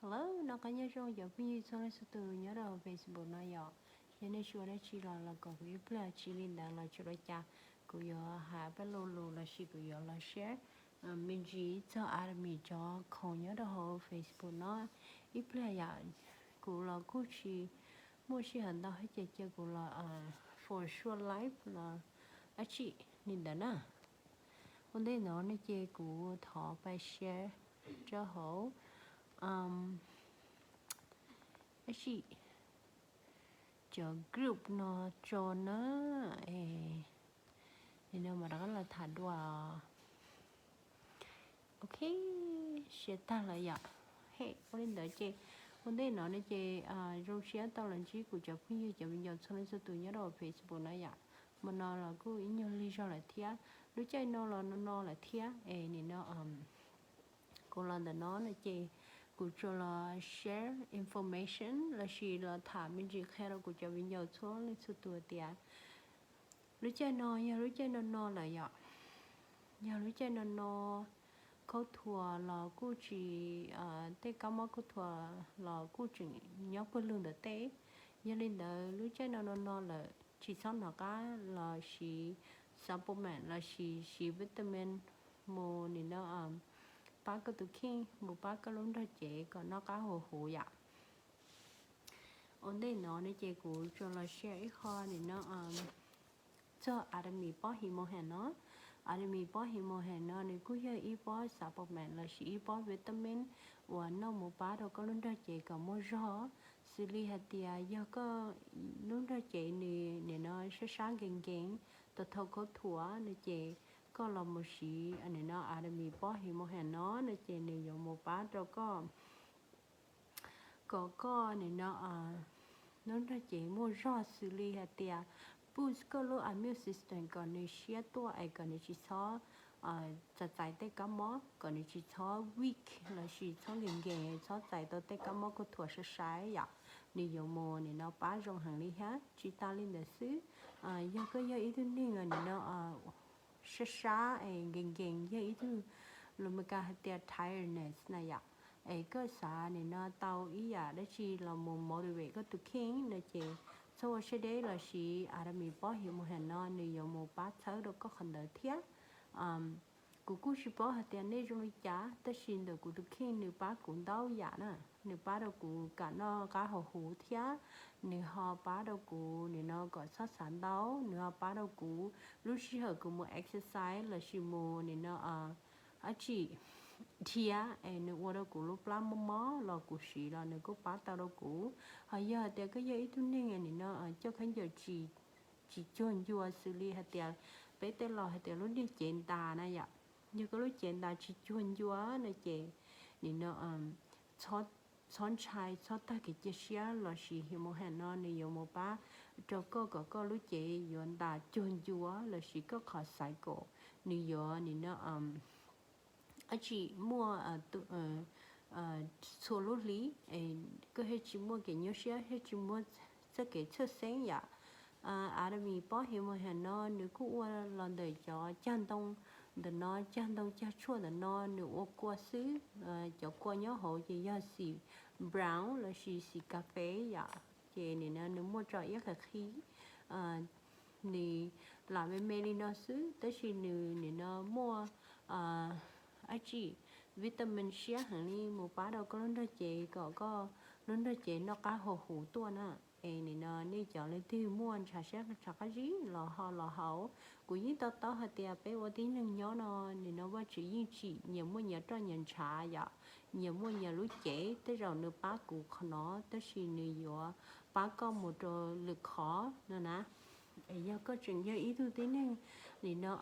Hello, noj qab nyob zoo cov phooj ywg txhua leej txhua tus nyob rau Facebook no yom. Yog nej xav ua dab tsi los los kom kuv ib pliag, tsis li ntawd los tsis ua cas, kuv yuav hais paj lus lus lossis kuv yuav los share me ntsis txog Atomy cov khoom nyob rau hauv Facebook no ib pliag yom. Kuv los kuj tsis muaj sij hawm ntau thiab ces cia kuv los for short live los dab tsi li ntawd na. Ua ntej no no ces kuv thov pab share rau hauv dab tsi cov group no tso na. Nim no mam rov qab los tham dua. Ok, share tag lawm yom. Ua li ntawd ces ua ntej no no ces zoo siab tau los ntsib kuv cov phooj ywg cov viv ncaus txhua leej txhua tus nyob rau Facebook na yom. Hmo no los kuj ib nyuag lig zog lawm thiab, lub caij no los no no lawm thiab es nim no kuv los ntawm no no ces kuv tsuas los share information lossis los tham me ntsis qhia rau kuv cov viv ncaus txhua leej txhua tus tias lub caij no yog lub caij no no lawm yom. Yog lub caij no no, khaub thuas los kuj tsis, tej kab mob khaub thuas los kuj tseem nyob pawg lug ntawm tej. Yog li ntawd lub caij no no no lawm tsis txhob hnov qab los siv supplement lossis siv vitamin mus nim no pab koj tus kheej, mus pab koj lub nrog cev kom noj qab huv huv yom. Ua ntej no no ces kuv tsuas los share ib qho nim no txog Atomy pob himo hees no. Atomy pob himo hees no nws kuj yog ib pob supplement lossis ib pob vitamin uas noj mus pab rau koj lub nrog cev kom muaj zog. Xws li hais tias yog koj lub nrog cev nws nim no sab sab nkees nkees, tau thau khaub thuas no ces koj los mus siv nim no Atomy pob himo hees no no ces nws yuav mus pab rau koj kom koj nim no lub nrog cev muaj zog, xws li hais tias boost koj lub immune system kom nws siab tuaj es kom nws tsis txhob txais txais tej kab mob, kom nws tsis txhob weak lossis txhob nkees nkees, txhob txais tau tej kab mob khaub thuas sai sai yom. Nws yuav mus nim no pab zoo heev li thiab. Tsis tas li ntawd xwb, yog koj yog ib tug neeg nim no sab sab es nkees nkees, yog ib tug lus Meskas hais tias tiredness na yom, es koj xav nim no tau ib yam dab tsi los mus motivate koj tus kheej no ces txhob ua siab deb los siv Atomy pob himo hees no, nws yuav mus pab txhawb rau koj qhov ntawd thiab. Kuv kuj tsis paub hais tias nej zoo li cas, tab sis ntawm kuv tus kheej nws pab kuv ntau yam na. Nws pab rau kuv kam noj qab haus huv thiab nws ho pab rau kuv nim no kom txhob xav ntau, nws ho pab rau kuv lub sij hawm kuv mus exercise lossis mus nim no dab tsi dhia es nws ua rau kuv lub plab mob mob los kuv siv los nws kuj pab tau rau kuv. Ho yog hais tias koj yog ib tug neeg nim no coj khaub ncaws tsis cuag ncua, xws li hais tias peb tej laus hais tias lub niag cev ntas na yom, yog koj lub cev ntas tsis cuag ncua no ces nim no txhob ntshai, txhob tag kev cia siab los siv himo hees no, nws yuav mus pab rau koj kom koj lub cev yuav ntas cuag ncua lossis koj qhov xaiv kom nws yuav nim no dab tsi muaj txhua lub hli, koj thiaj tsis muaj kev nyuaj siab, thiaj tsis muaj txoj kev txhawj xeeb yom. Atomy pob himo hees no nws kuj ua los ntawm cov cag ntoo ntawm no, cag ntoo cag tshuaj ntawm no nws ua kua xwb. Cov kua nyob hauv ces yog xim brown lossis xim kas fes yom, ces nim no nws muaj tso iab qhiv qhiv. Nws lam me me li no xwb tab sis nws nim no muaj dab tsi vitamin siab heev li mus pab rau koj lub nrog cev kom koj lub nrog cev noj qab haus huv tuaj na. Es nim no nej cov leej twg muaj ntshav siab ntshav qab zib los ho los haus. Kuv yeej to taub hais tias peb ua tib neeg nyob no, nim no Vajtswv yeej tsim nyias muaj nyias roj nyias ntshav yom, nyias muaj nyias lub cev. Tej zaum nws pab kuv qhov no tab sis nws yuav pab koj mus rau lwm qhov no na. Es yog koj tseem yog ib tug tib neeg nim no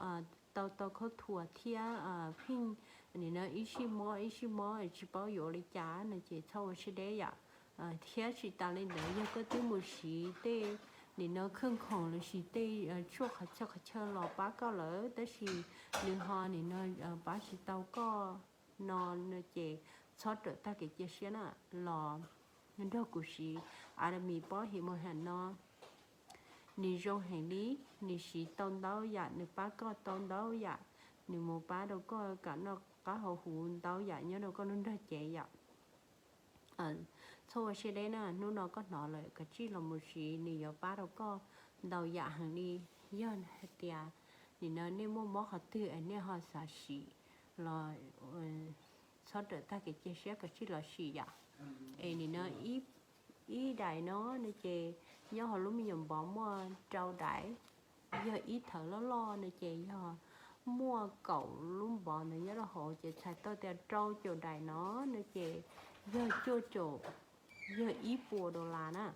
tau tau khaub thuas thiab pheej nim no ib sij mob ib sij mob tsis paub yuav ua li cas no ces txhob ua siab deb yom. Thiab tsis tas li ntawd yog koj twb mus siv tej nim no khawj khoom lossis tej tshuaj qhov chaw qhov chaw los pab koj lawm tab sis nws ho nim no pab tsis tau koj no no ces txhob rawm tag kev cia siab na, los nrog kuv siv Atomy pob himo hees no. Nws zoo heev li, nws siv tau ntau yam, nws pab koj tau ntau yam, nws mus pab rau koj kam noj qab haus huv ntau yam nyob rau koj lub nrog cev yom. Txhob ua siab deb na, hnub no koj hnov lawm kav tsij los mus siv, nws yuav pab rau koj ntau yam heev li. Yog hais tias nim no nej muaj mob qhov twg es nej ho xav sim los txhob rawm tag kev cia siab, kav tsij los sim yom. Es nim no ib daim no no ces nyob hauv lub me nyuam npov muaj rau daim, yog ib thawv loj loj no ces yog muaj kaum lub npov ntawd nyob rau hauv, ces txhais tau tias rau caum daim no no ces yog cuaj caum, yog ib puas dollar na.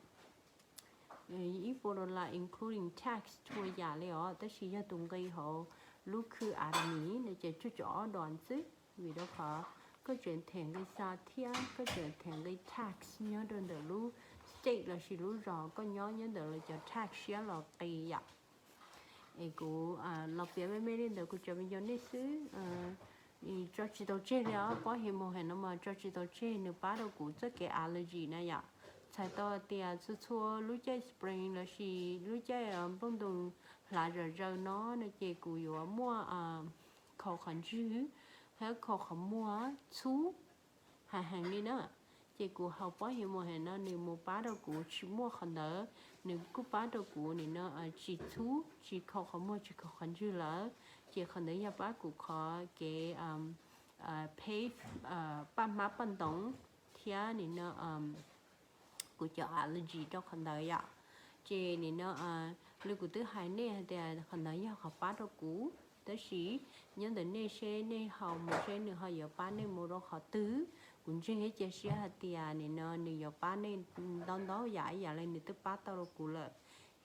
Ib puas dollar including tax txhua yam li os, tab sis yog tus nqi hauv lub khw Atomy no ces cuaj caum ob dollar xwb, vim rau qhov koj tseem them nqi xa thiab koj tseem them nqi tax nyob rau ntawm lub state lossis lub zos koj nyob, nyob ntawm lawv cov tax siab los qis yom. Es kuv los piav me me li ntawd kuv cov me nyuam nej xwb, tso tsis tau tseg li os. Pob Hemorrhage no mas tso tsis tau tseg, nws pab rau kuv txoj kev allergy na yom. Txhais tau tias txhua txhua lub caij spring lossis lub caij nplooj ntoos hlav zom zaws no no ces kuv yuav muaj khaus qhov ntswg thiab khaus qhov muag txhub heev heev li na. Ces kuv haus Pob Hemorrhage no nws mus pab rau kuv tsis muaj qhov ntawd, nws kuj pab rau kuv nim no tsis txhub, tsis khaus qhov muag, tsis khaus qhov ntswg lawm. Ces qhov ntawd yog pab kuv qhov kev pab hmab paj ntoos thiab nim no kuv cov allergy rau qhov ntawd yom. Ces nim no li kuv twb hais nej hais tias qhov ntawd yog qhov pab rau kuv, tab sis nyob ntawm nej seb nej haus mus seb nws ho yuav pab nej mus rau qhov twg. Kuv ntseeg thiab cia siab hais tias nim no nws yuav pab nej ntau ntau yam ib yam li nws twb pab tau rau kuv lawm.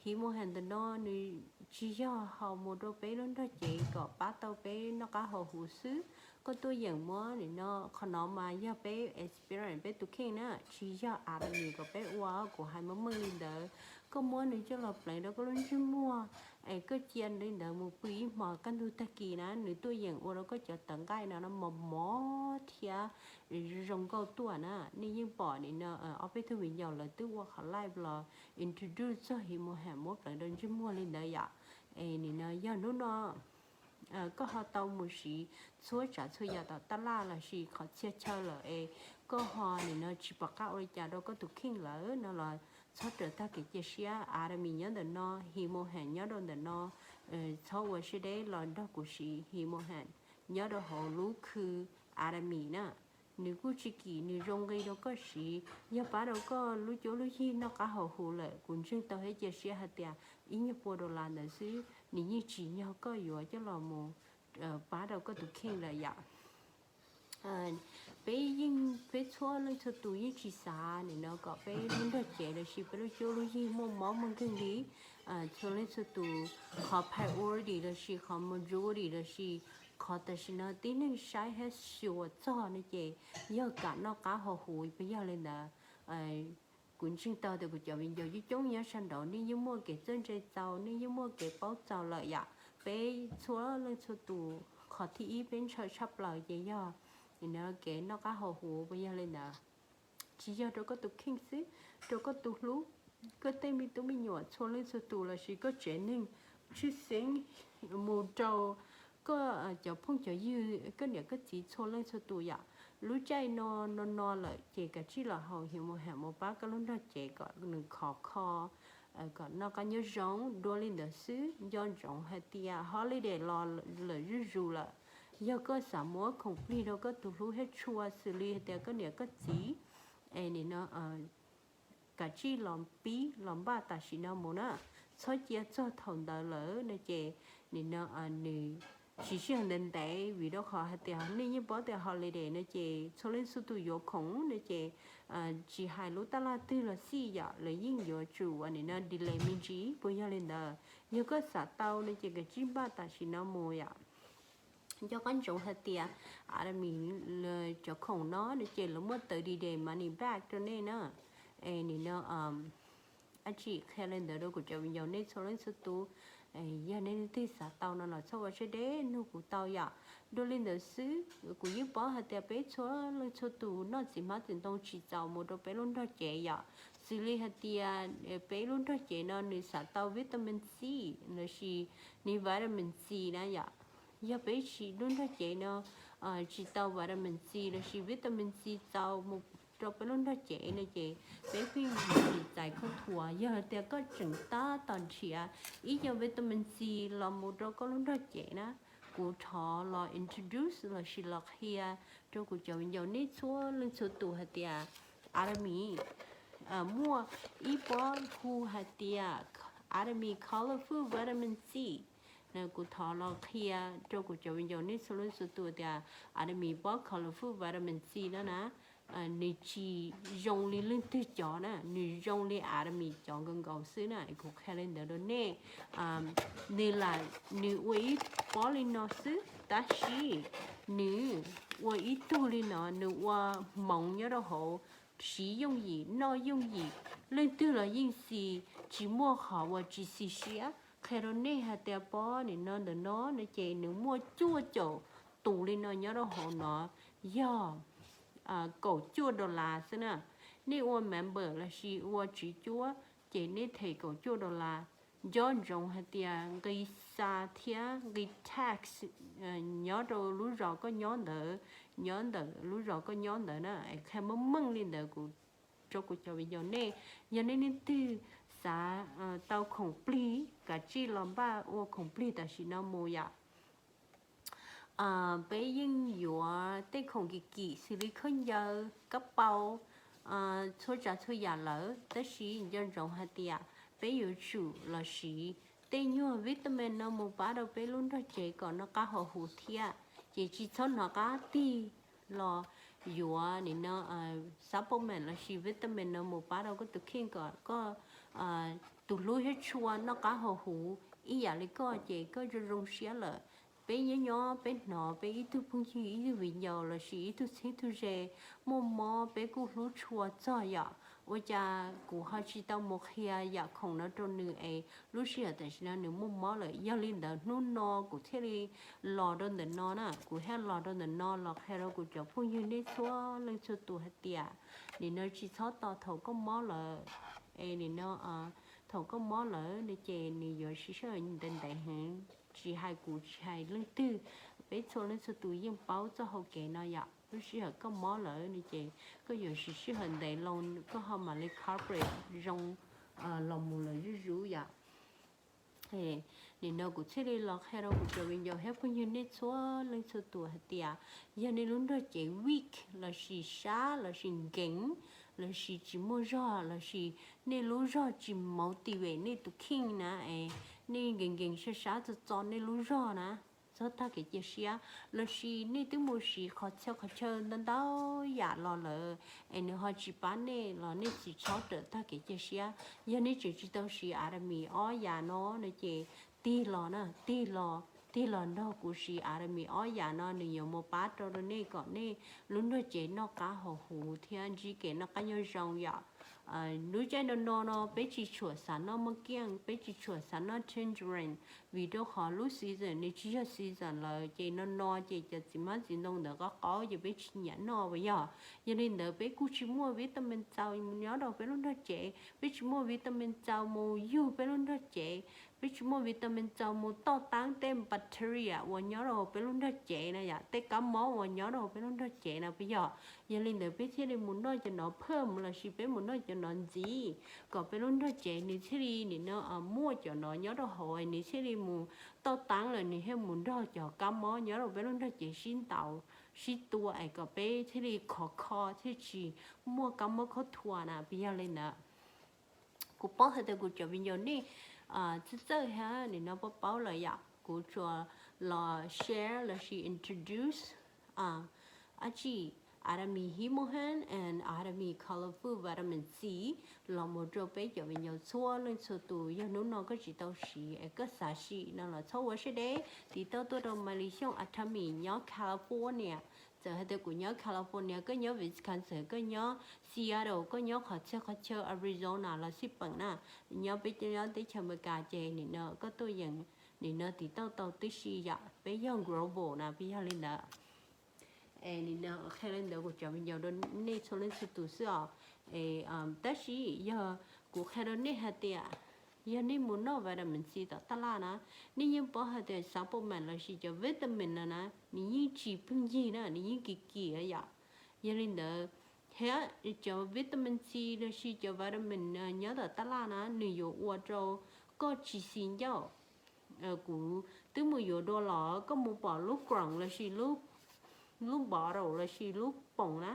Hemorrhage ntawm no nws tsis yog haus mus rau peb lub nrog cev kom pab tau peb noj qab haus huv xwb. Koj tuaj yeem muab nim no, qhov no mas yog peb experience peb tus kheej na, tsis yog Atomy kom peb ua, kuv hais meej meej li ntawd. Koj muab nws coj los pleev rau koj lub ntsej muag es koj cia li ntawd mus pw ib hmos kaj ntug tag kis na, nws tuaj yeem ua rau koj cov tawv nqaij no mos mos thiab zoo nkauj tuaj na. Nej yeej pom nim no ob peb tug viv ncaus lawv twb ua qhov live los introduce txog Hemorrhage muab pleev rau ntsej muag li ntawd yom. Es nim no yog hnub no koj ho tau mus siv txhua tsav txhua yam tom taj laj lossis qhov txhia chaw lawm es koj ho nim no tsis pom qab ua li cas rau koj tus kheej lawm no los txhob rawm tag kev cia siab. Atomy nyob ntawm no, Hemorrhage nyob rau ntawm no, txhob ua siab deb los nrog kuv siv Hemorrhage nyob rau hauv lub khw Atomy na. Nws kuj tsis kim, nws zoo nqi rau koj siv, yog pab rau koj lub cuab lub yig noj qab haus huv lawm. Kuv ntseeg tau thiab cia siab hais tias ib nyuag pua dollar ntawd xwb nws yeej tsim nyog koj yuav coj los mus pab rau koj tus kheej lawm yom. Peb yeej, peb txhua leej txhua tus yeej tsis xav nim no kom peb lub nrog cev lossis peb lub cuab lub yig muaj mob muaj nkeeg li. Txhua leej txhua tus qhov priority lossis qhov majority lossis qhov tam sim no tib neeg saib thiab xyuas txog no ces yog kam noj qab haus huv puas yog li ntawd. Kuv ntseeg tau tias kuv cov viv ncaus coob coob nyob sab nraud nej yeej muaj kev txawj ntse txaus, nej yeej muaj kev paub txaus lawm yom. Peb txhua leej txhua tus qhov thib ib peb ntshaw tshaj plaws ces yog nim no kev noj qab haus huv puas yog li ntawd. Tsis yog rau koj tus kheej xwb, rau koj tus hlub, koj tej me tub me nyuam txhua leej txhua tus lossis koj tsev neeg, tshwj xeeb mus rau koj cov phooj cov ywg, koj niam koj txiv txhua leej txhua tus yom. Lub caij no no no lawm ces kav tsij los haus Hemorrhage mus pab koj lub nrog cev kom nws khov kho, kom noj qab nyob zoo. Dua li ntawd xwb, nco ntsoov hais tias holiday los lawm zuj zus lawm. Yog koj xav muab khoom plig rau koj tus hlub thiab tshua xws li hais tias koj niam koj txiv, es nim no kav tsij los pib los npaj tam sim no mus na, txhob cia txog thaum ntawd lawm no ces nim no nws tsis sij hawm ntev ntev, vim rau qhov hais tias nej yeej paub tias holiday no ces txhua leej txhua tus yuav khoom no ces tsis hais lub taj laj twg los xij yom, lawv yeej yuav tsum ua nim no delay me ntsis puas yog li ntawd. Yog koj xav tau no ces kav tsij npaj tam sim no mus yom. Nco qab ntsoov hais tias Atomy cov khoom no no ces lawv muaj thirty day money back rau nej na. Es nim no ab tsi qhia li ntawd rau kuv cov viv ncaus nej txhua leej txhua tus. Yog nej leej twg xav tau no los txhob ua siab deb, nug kuv tau yom. Dua li ntawd xwb, kuv yeej paub hais tias peb txhua leej txhua tus noj txiv hmab txiv ntoo tsis txaus mus rau peb lub nrog cev yom. Xws li hais tias peb lub nrog cev no nws xav tau vitamin C lossis ni vitamin C na yom. Yog peb tsis, lub nrog cev no tsis tau vitamin C lossis vitamin C txaus mus rau peb lub nrog cev no ces peb pheej tsis txais khaub thuas. Yog hais tias koj tseem tab tom nrhiav ib co vitamin C los mus rau koj lub nrog cev na, kuv thov los introduce lossis los qhia rau kuv cov viv ncaus nej txhua leej txhua tus hais tias Artemis muaj ib pob hu hais tias Artemis Colorful Vitamin C. Kuv thov los qhia rau kuv cov viv ncaus nej txhua leej txhua tus tias Artemis pob Colorful Vitamin C no na, nws tsis zoo li leej twg cov na, nws zoo li Artemis cov nkaus nkaus xwb na. Kuv qhia li ntawd rau nej. Nws lam, nws ua ib pob li no xwb tab sis nws ua ib tug li no, nws ua hmoov nyob rau hauv, siv yooj yim, noj yooj yim, leej twg los yeej xis, tsis muaj qhov uas tsis xis siab. Qhia rau nej hais tias pob nim no ntawm no no ces nws muaj cuaj caum tus li no nyob rau hauv no, yog kaum cuaj dollar xwb na. Nej ua member lossis ua tswv cuab ces nej them kaum cuaj dollar. Nco ntsoov hais tias nqi xa thiab nqi tax nyob rau lub zos koj nyob ntawd, nyob ntawm lub zos koj nyob ntawd na. Qhia meej meej li ntawd kuv, rau kuv cov viv ncaus nej. Yog nej leej twg xav tau khoom plig, kav tsij los npaj ua khoom plig tam sim no mus yom. Peb yeej yuav tej khoom kim kim xws li khaub ncaws, kab paus, txhua tsav txhua yam lawm, tab sis nco ntsoov hais tias peb yuav tsum los siv tej nyuag vitamin no mus pab rau peb lub nrog cev kom noj qab haus huv thiab. Ces tsis txhob hnov qab tig los yuav nim no supplement lossis vitamin no mus pab rau koj tus kheej kom koj tus hlub thiab tshua noj qab haus huv ib yam li koj ces koj zoo zoo siab lawm. Peb nyob nyob peb hnov peb ib tug phooj ywg ib tug viv ncaus lossis ib tug txheeb tug ze muaj mob peb kuj hlub tshua txog yom. Ua cas kuv ho tsis tau mus qhia yam khoom no rau nws es lub sij hawm tam sim no nws muaj mob lawm. Yog li ntawd hnub no kuv thiaj li los rau ntawm no na, kuv thiaj los rau ntawm no los qhia rau kuv cov phooj ywg nej txhua leej txhua tus hais tias nim no tsis txhob tos thaum koj mob lawm. Es nim no thaum koj mob lawm no ces nws yuav siv sij hawm ntev ntev heev, tsis hais kuv tsis hais leej twg, peb txhua leej txhua tus yeej paub txoj hau kev no yom. Lub sij hawm koj mob lawm no ces koj yuav siv sij hawm ntev loo koj ho mam li recover zoo los mus lawm zuj zus yom. Nim no kuv thiaj li los qhia rau kuv cov viv ncaus thiab phooj ywg nej txhua leej txhua tus hais tias yog nej lub nrog cev weak lossis sab lossis nkees lossis tsis muaj zog lossis nej lub zog tsis motivate nej tus kheej na, es nej nkees nkees sab sab txo txo nej lub zog na, txhob tag kev cia siab. Lossis nej twb mus siv qhov txhia qhov chaw ntau ntau yam los lawm es nws ho tsis pab nej los nej tsis txhob rawm tag kev cia siab. Yog nej tseem tsis tau siv Atomy ob yam no no ces tig los na, tig los, tig los nrog kuv siv Atomy ob yam no, nws yuav mus pab rau rau nej kom nej lub nrog cev noj qab haus huv thiab ntsib kev noj qab nyob zoo yom. Lub caij no no no peb tsis tshua xav noj muaj kiaj, peb tsis tshua xav noj tangerine, vim rau qhov lub season nws tsis yog season lawm ces no no ces cov txiv hmab txiv ntoo ntawd qaub qaub ces peb tsis nyiam noj as yog. Yog li ntawd peb kuj tsis muaj vitamin txaus nyob rau peb lub nrog cev, peb tsis muaj vitamin txaus mus yug peb lub nrog cev, peb tsis muaj vitamin txaus mus toj taab tej bacteria uas nyob rau peb lub nrog cev na yom, tej kab mob uas nyob rau peb lub nrog cev na puas yog. Yog li ntawd peb thiaj li mus noj cov no phaj lossis peb mus noj cov no ntxiv kom peb lub nrog cev nws thiaj li nim no muaj cov no nyob rau hauv nws thiaj li mus toj taab lawm nws thiaj mus nrog cov kab mob nyob rau peb lub nrog cev sib ntaus sib tua es kom peb thiaj li khov kho thiaj tsis muaj kab mob khaub thuas na puas yog li ntawd. Kuv paub hais tias kuv cov viv ncaus nej txawj txawj thiab nim no paub paub lawm yom, kuv tsuas los share lossis introduce dab tsi Atomy Hemorrhage and Atomy Colorful Vitamin C los mus rau peb cov viv ncaus txhua leej txhua tus. Yog hnub no koj tsis tau siv es koj xav siv no los txhob ua siab deb, tiv tauj tuaj rau Malis Xyooj Atomy nyob California. Txawm hais tias kuv nyob California, koj nyob Wisconsin, koj nyob Seattle, koj nyob qhov txhia qhov chaw Arizona los xij peem na, nyob peb nyob teb chaws Amelikas ces nim no koj tuaj yeem nim no tiv tauj tau tib si yom, peb yog global na, peb yog li ntawd. Es nim no qhia li ntawd kuv cov viv ncaus rau nej txhua leej txhua tus xwb os. Tab sis yog kuv qhia rau nej hais tias yog nej mus noj vitamin C tom taj laj na, nej yeej paub hais tias supplement lossis cov vitamin no na nws yeej tsis pheej yig na, nws yeej kim kim yom. Yog li ntawd thiab cov vitamin C lossis cov vitamin nyob tom taj laj na nws yuav ua rau koj tsis xis ncauj. Kuv twb mus yuav dua los koj mus pom lub crown lossis lub bottle lossis lub poom na,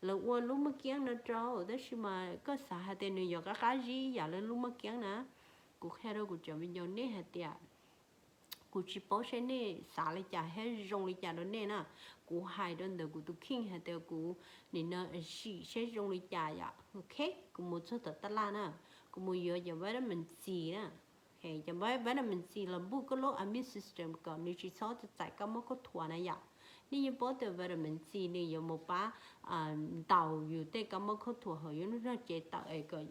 lawv ua lub maj kiab no rau, tab sis mas koj xav hais tias nws yuav qab qab zib ib yam li lub maj kiab na. Kuv qhia rau kuv cov me nyuam nej hais tias kuv tsis paub seb nej xav li cas thiab zoo li cas rau nej na. Kuv hais rau ntawm kuv tus kheej hais tias kuv nim no sim seb zoo li cas yom. Ok, kuv mus txog tom taj laj na, kuv mus yuav cov vitamin C na. Cov vitamin C los boost koj lub immune system kom nws tsis txhob txais kab mob khaub thuas na yom. Nej yeej paub tias vitamin C nws yuav mus pab ntaus yus tej kab mob khaub thuas hauv yus lub nrog cev tawm es kom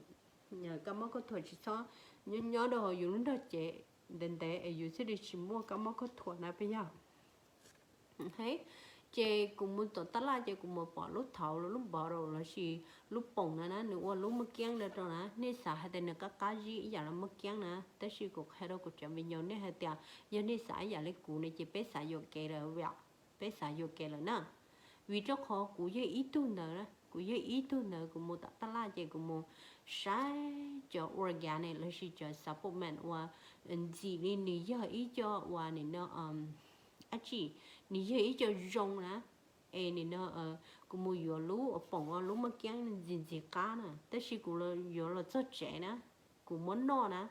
kab mob khaub thuas tsis txhob nyob nyob rau hauv yus lub nrog cev ntev ntev es yus thiaj li tsis muaj kab mob khaub thuas na peb yog. Ces kuv mus tom taj laj ces kuv mus pom lub thauv lub bottle lossis lub poom no na nws ua lub maj kiab no rau na. Nej xav hais tias nws qab qab zib ib yam li maj kiab na, tab sis kuv qhia rau kuv cov me nyuam nej hais tias yog nej xav ib yam li kuv no ces peb xav yuam kev lawm, peb xav yuam kev lawm na. Vim rau qhov kuv yog ib tug ntawd, kuv yog ib tug ntawd kuv mus tom taj laj ces kuv mus saib cov organic lossis cov supplement uas ntxim li nws yog ib co uas nim no dab tsi, nws yog ib co zoo na. Es nim no kuv mus yuav lub poom ua lub maj kiab ntxim ntxim qab na, tab sis kuv yuav los txog tsev na, kuv muab noj na,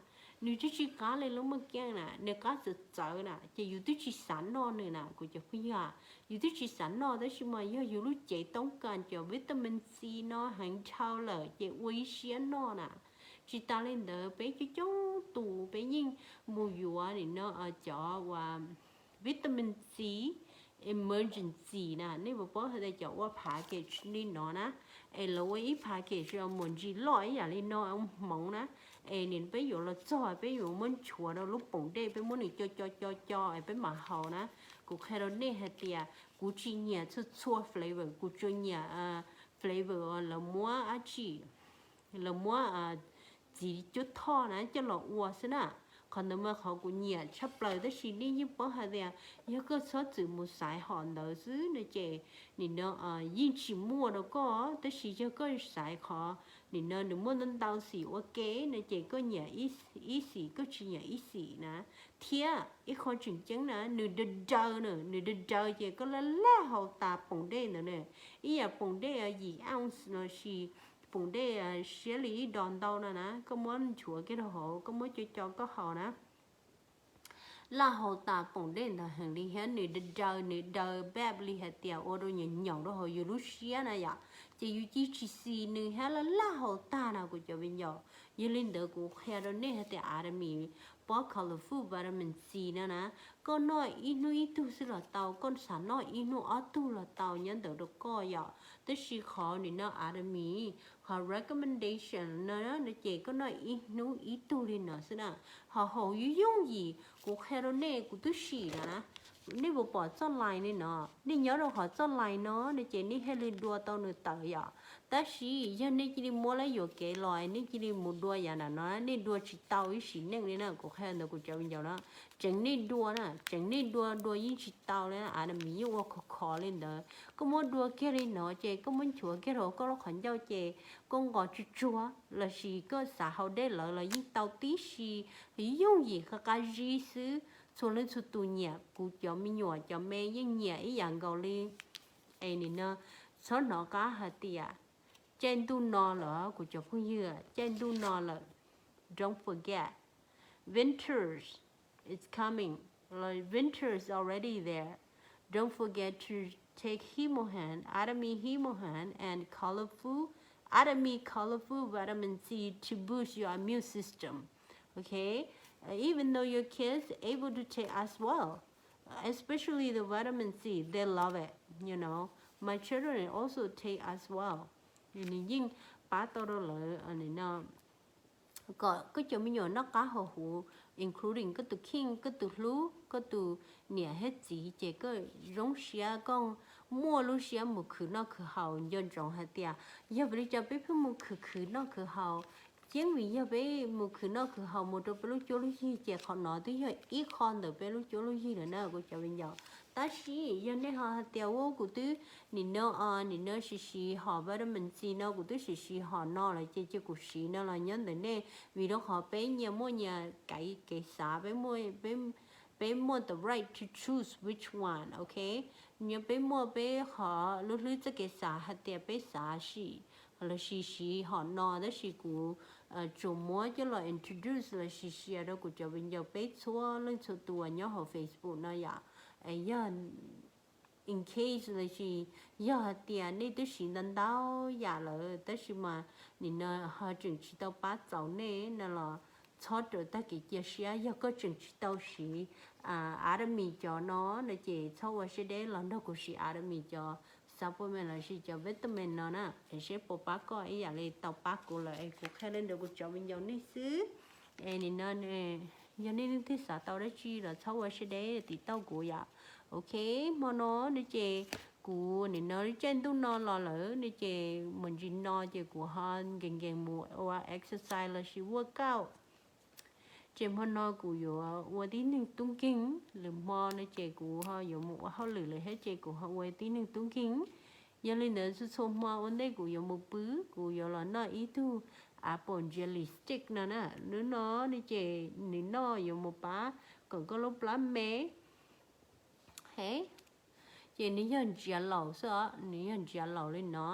nws twb tsis qab li lub maj kiab na, nws qab txawv txawv na, ces yus twb tsis xav noj nws na kuv cov phooj ywg. Yus twb tsis xav noj tab sis mas yog yus lub cev toob kas cov vitamin C no heev dhau lawm ces ua ib siab noj na. Tsis tas li ntawd peb coob coob tus peb yeej mus yuav nim no cov uas vitamin C emergency na, nej puas paub hais tias cov ua phav kem li no na, es lawv ua ib phav kem mus ntsis loj ib yam li no hmoov na, es nim peb yuav los txog peb yuav muab nchuav rau lub poom dej peb muab nws co co co co es peb mam haus na. Kuv qhia rau nej hais tias kuv tsis nyiam txhua txhua flavor, kuv tsuas nyiam flavor lawv muab dab tsi, lawv muab txiv cuab thoj na coj los ua xwb na. Qhov ntawd mas qhov kuv nyiam tshaj plaws tab sis nej yeej paub hais tias yog koj txhob txwm mus xaiv hom ntawd xwb no ces nim no yeej tsis muaj rau koj, tab sis yog koj xaiv qhov nim no nws muaj ntau ntau xim ua ke no ces koj nyiam ib xim koj tsis nyiam ib xim na. Thiab ib qho tseem ceeb na nws daw daw na, nws daw daw ces koj laj laj haus tas poom dej ntawd na, ib yam poom dej yim ounce lossis poom dej siab li ib dos ntau no na, koj muab nchuav kiag rau hauv koj muab co co koj haus na. Laj haus tas poom dej ntawd heev li thiab nws daw daw, nws daw npaj li hais tias ua rau nyaum nyaum rau hauv yus lub siab na yom, ces yus cia tsis xis nws thiab laj laj haus tag na kuv cov viv ncaus. Yog li ntawd kuv qhia rau nej hais tias Atomy pob colorful vitamin C no na, koj noj ib hnub ib tug xwb los tau, koj xav noj ib hnub ob tug los tau nyob ntawm rau koj yom. Tab sis qhov nim no Atomy qhov recommendation no no ces koj noj ib hnub ib tug li no xwb na. Ho haus yooj yooj yim, kuv qhia rau nej kuv twb sim lawm na. Nej puas pom txoj line li no? Nej nyob rau qhov txoj line no no ces nej thiaj li dua tau nws tawm yom. Tab sis yog nej cia li muab lawv yuam kev los nej cia li mus dua yam nram no, nej dua tsis tau ib sim neej li na. Kuv qhia ntawd kuv cov viv ncaus na, tseem nej dua na, tseem nej dua dua yeej tsis tau li na. Atomy yeej ua khov khov li ntawd. Koj muab dua kiag li no ces koj muab nchuav kiag rau koj lub qhov ncauj ces koj nqos tsuag tsuag lossis koj xav haus dej lawv los yeej tau tib si, yooj yim qab qab zib xwb. Txhua leej txhua tus nyiam, kuv cov me nyuam cov me yeej nyiam ib yam nkaus li. Es nim no txhob hnov qab hais tias caij ntuj no lawm kuv cov phooj ywg, caij ntuj no lawm. Don't forget, winter is coming. Winter is already there. Don't forget to take Himohan, Atomy Himohan, and colorful, Atomy colorful vitamin C to boost your immune system. Okay? Uh, even though your kids able to take as well, especially the vitamin C, they love it, you know. My children also take as well. Nws yeej pab tau rau lawv no kom koj cov me nyuam noj qab haus huv, including koj tus kheej, koj tus hlub, koj tus niam thiab txiv ces koj zoo siab, koj muaj lub siab mus khwv noj khwv haus. Nco ntsoov hais tias yog vim li cas peb pheej mus khwv khwv noj khwv haus, yeej vim yog peb mus khwv noj khwv haus mus rau peb lub cuab lub yig ces qhov no twb yog ib qho ntawm peb lub cuab lub yig lawm na kuv cov viv ncaus. Tab sis yog nej ho hais tias ua kuv twb nim no, nim no siv siv hom vitamin C no, kuv twb siv siv hom no lawm ces cia kuv siv no los nyob ntawm nej, vim rau qhov peb nyias muaj nyias kev xav, peb muaj the right to choose which one, ok. Nyob peb muaj peb qhov lub hlwb txoj kev xav hais tias peb xav sim los sis siv hom no, tab sis kuv tsuas muab coj los introduce los sis share rau kuv cov viv ncaus peb txhua leej txhua tus nyob hauv Facebook no yom. Yog in case los sis yog hais tias nej twb siv ntau ntau yam lawm tab sis mas nim no ho tseem tsis tau pab txaus nej no los txhob raws tag kev cia siab. Yog koj tseem tsis tau siv Atomy cov no no ces txhob ua siab deb, los nrog kuv siv Atomy cov supplement los sis cov vitamin no na, es seb puas pab koj ib yam li tau pab kuv lawm. Es kuv qhia li ntawd kuv cov viv ncaus nej xwb. Es nim no yog nej leej twg xav tau dab tsi los txhob ua siab deb tim tauj kuv yom. Ok, hmo no no ces kuv nim no lub caij ntuj no los lawm no ces mus ntsis no ces kuv ho nkees nkees mus ua exercise los sis workout. Ces hmo no kuv yuav ua tib neeg tub nkeeg, lwm hmo no ces kuv ho yuav mus ua hauj lwm lawm thiab ces kuv ho ua tib neeg tub nkeeg. Yog li ntawd txhua txhua hmo ua ntej kuv yuav mus pw, kuv yuav los noj ib tug apple jelly stick no na. Hnub no no ces nws noj yuav mus pab kom koj lub plab me. He, ces nws yog ntsiav laus xwb os, nws yog ntsiav laus li no.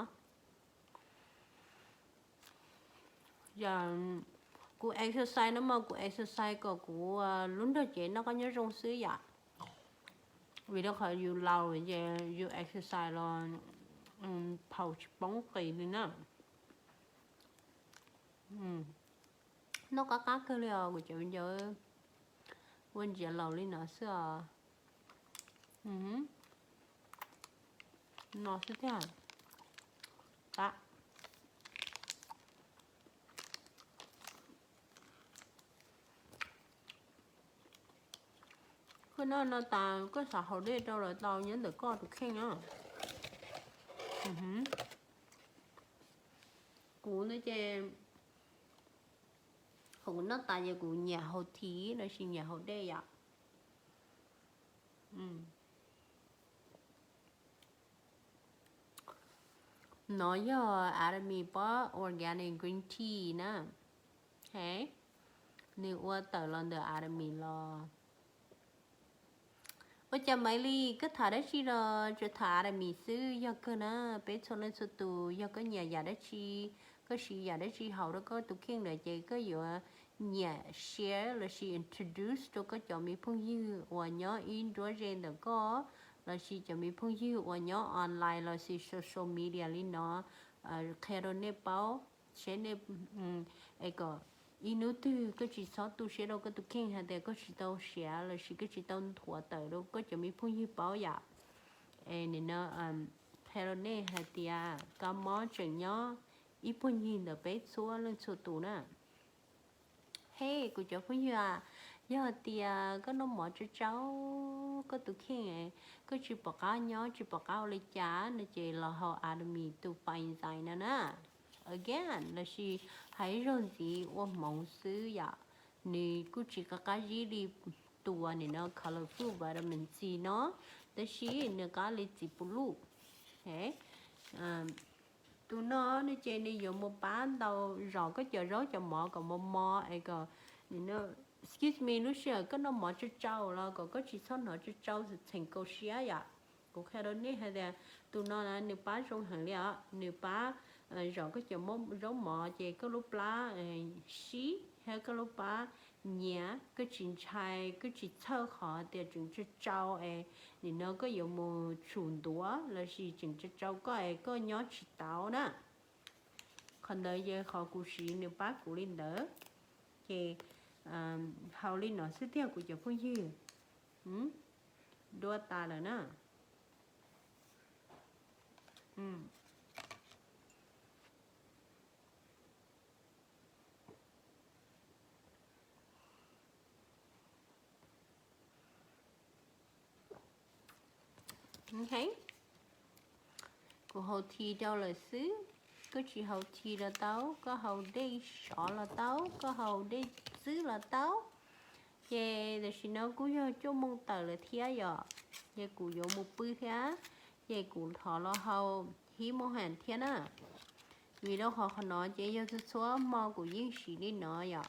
Kuv exercise no mas kuv exercise kom kuv lub nrog cev noj qab nyob zoo xwb yom. Vim rau qhov yus laus ces yus exercise los phaum tsis poob qis li na. Noj qab qab kawg li os kuv cov viv ncaus, ua ntsiav laus li no xwb os. No xwb tiag. Tab, koj noj no tas koj xav haus dej rau los tau nyob ntawm koj tus kheej na. Kuv no ces kuv noj tas ces kuv nyiam haus thiv los sis nyiam haus dej yom. No yog Atomy pob organic green tea na. He, nws ua tawm los ntawm Atomy los. Ua cas Maiv Lis koj tham dab tsi los tsuas tham Atomy xwb? Yog kawg na, peb txhua leej txhua tus yog koj nyiam yam dab tsi, koj siv yam dab tsi haus rau koj tus kheej lawm ces koj yuav nyiam share los sis introduce rau koj cov me phooj ywg uas nyob ib nruab ze ntawm koj los sis cov me phooj ywg uas nyob online los sis social media li no, qhia rau nej paub seb nej, es kom ib hnub twg koj tsis txhob tu siab rau koj tus kheej hais tias koj tsis tau siav los sis koj tsis tau nthuav tawm rau koj cov me phooj ywg paub yom. Es nim no qhia rau nej hais tias kab mob tseem nyob ib puag ncig ntawm peb txhua leej txhua tus na. He, kuv cov phooj ywg, yog hais tias koj noj mov tsau tsau, koj tus kheej koj tsis pom qab nyob tsis pom qab ua li cas no ces los haus Atomy tus Fiber Enzyme no na. Again, los sis hais ib zaug ntxiv ua hmoov xwb yom, nws kuj tsis qab qab zib li tus uas nim no colorful vitamin C no, tab sis nws qab li txiv puv luj. Tus no no ces nws yuav mus pab ntau zom koj cov zaub cov mov kom mos mos es kom, excuse me, lub sij hawm koj noj mov tsau tsau los kom koj tsis txhob hnov tsau tsau txheem kaus siab yom. Kuv qhia rau nej hais tias tus no na nws pab zoo heev li os, nws pab zom koj cov zaub mov ces koj lub plab sib thiab koj lub plab nyiav, koj tsis ntshai, koj tsis txhawj qhov tias tseem tsau tsau es nim no koj yuav mus tshum ntuav los sis tseem tsau tsau koj es koj nyob tsis tau na. Qhov ntawd yog qhov kuv siv nws pab kuv li ntawd. Ces haus li no xwb tiag kuv cov phooj ywg. Dua tas lawm na. Ok, kuv haus thi rau lawm xwb. Koj tsis haus thi los tau, koj haus dej sov los tau, koj haus dej txwb los tau. Ces tam sim no kuj yog cuaj moo tawm lawm thiab yom, ces kuv yuav mus pw thiab, ces kuv thov los hau hib moo ham thiab na. Vim rau qhov qhov no ces yog txhua txhua hmo kuv yeej siv li no yom.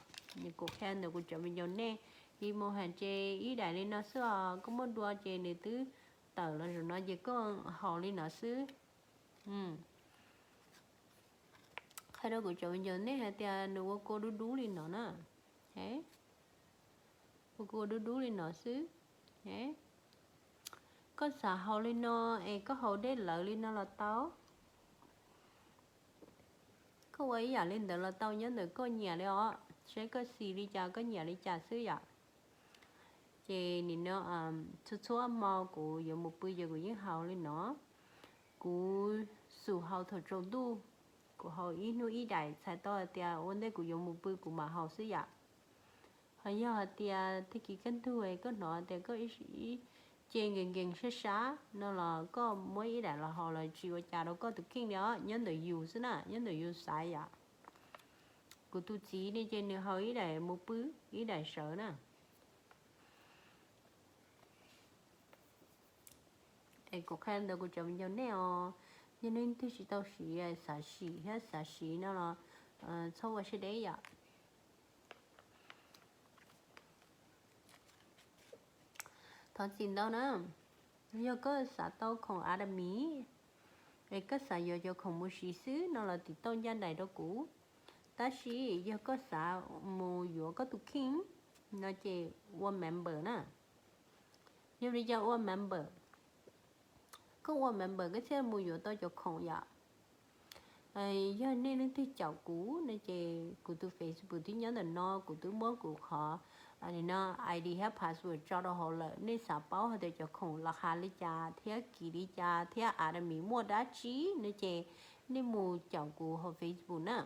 Kuv qhia ntawm kuv cov me nyuam nej, hib moo ham ces ib daim li no xwb os, koj muaj dua ces nws twb tawm los zaum no ces koj haus li no xwb. Qhia rau kuv cov me nyuam nej hais tias nws ua kua dub dub li no na, ua kua dub dub li no xwb. Koj xav haus li no es koj haus dej lawv li no los tau. Koj ua ib yam li ntawd los tau, nyob ntawm koj nyiam li os, saib koj xis li cas koj nyiam li cas xwb yom. Ces nim no txhua txhua hmo kuv yuav mus pw ces kuv yeej haus li no. Kuv xub haus thaum tsaus ntuj, kuv haus ib hnub ib daim, txhais tau hais tias ua ntej kuv yuav mus pw kuv mam haus xwb yom. Ho yog hais tias tag kis kaj ntug koj hnov tias koj ib ce nkees nkees sab sab no los koj muab ib daim los haus los tsis ua cas rau koj tus kheej li os, nyob ntawm yus xwb na, nyob ntawm yus xaiv yom. Kuv tus txiv ne ces nws haus ib daim mus pw, ib daim sawv na. Es kuv qhia ntawd kuv cov me nyuam nej os, yog nej twg tsis tau siv, xav siv thiab xav siv no los txhob ua siab deb yom. Thov txim ntau na, yog koj xav tau khoom Atomy es koj xav yuav cov khoom mus siv xwb no los tiv tauj ncaj nraim rau kuv. Tab sis yog koj xav mus yuav koj tus kheej no ces ua member na. Yog li cas ua member? Koj ua member koj thiaj mus yuav tau cov khoom yom. Yog nej leej twg caum kuv no ces kuv tus Facebook twb nyob ntawm no, kuv twb muab kuv qhov no I D thiab password tso rau hauv lawm. Nej xav paub hais tias cov khoom los hais li cas thiab kis li cas thiab Atomy muaj dab tsi no ces nej mus caum kuv hauv Facebook na.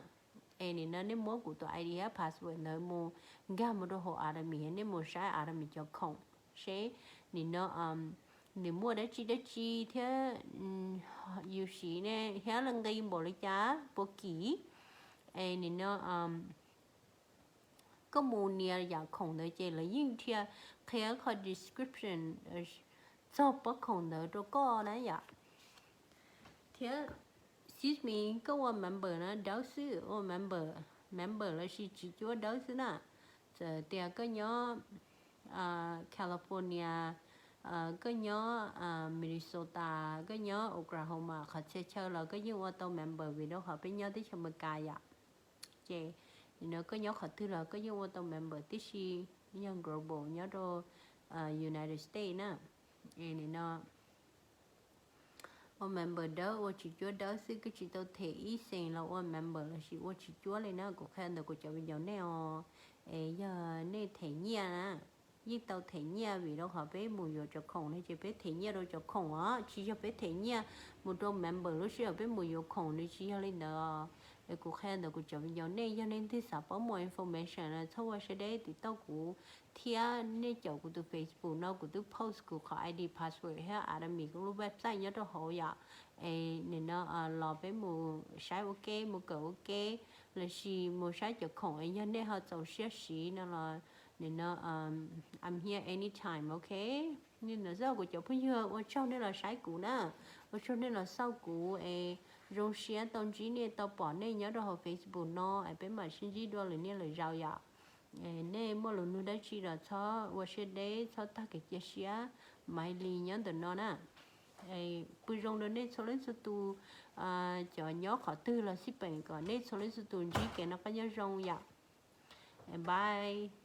Es nim no nej muab kuv tus I D thiab password ntawd mus nkag mus rau hauv Atomy, nej mus saib Atomy cov khoom seb nim no nws muaj dab tsi dab tsi thiab yus siv ne thiab nqi npaum li cas puas kim. Es nim no koj mus nias yam khoom ntawd ces lawv yeej qhia qhov description txog pob khoom ntawd rau koj na yom. Thiab, excuse me, koj ua member na dawb xwb, ua member, member lossis tsis cuab dawb xwb na. Txawm tias koj nyob California, koj nyob Minnesota, koj nyob Oklahoma, qhov txhia chaw los koj yeej ua tau member vim rau qhov peb nyob teb chaws Amelikas yom. Ces nim no koj nyob qhov twg los koj yeej ua tau member tib si, yog global nyob rau United States na. Es nim no ua member dawb ua tsis cuab dawb xwb, koj tsis tau them ib xees los ua member lossis ua tsis cuab li na. Kuv qhia ntawm kuv cov me nyuam nej os, es yog nej them nyiaj na, yeej tau them nyiaj vim rau qhov peb mus yuav cov khoom no ces peb them nyiaj rau cov khoom os, tsis yog peb them nyiaj mus rau member lub sij hawm peb mus yuav khoom, nws tsis yog li ntawd. Es kuv qhia ntawm kuv cov me nyuam nej, yog nej leej twg xav paub more information no txhob ua siab deb, tiv tauj kuv thiab nej caum kuv tus Facebook no, kuv twb post kuv qhov I D password thiab Atomy lub website nyob rau hauv yom. Es nim no los peb mus saib ua ke, mus kawm ua ke, lossis mus saib cov khoom es yog nej ho txaus siab siv no los nim no I'm here anytime, ok. Nim no xwb kuv cov phooj ywg, ua tsaug nej los saib kuv na, ua tsaug nej los xauj kuv es zoo siab tau ntsib nej, tau pom nej nyob rau hauv Facebook no es peb mam sib ntsib dua lwm niaj lwm zaus yom. Nej muaj lus nug dab tsi los txhob ua siab deb, txhob tag kev cia siab, Maiv Lis nyob ntawm no na. Pw zoo rau nej txhua leej txhua tus, cov nyob qhov twg los xij peem kom nej txhua leej txhua tus ntsib kev noj qab nyob zoo yom. Bye.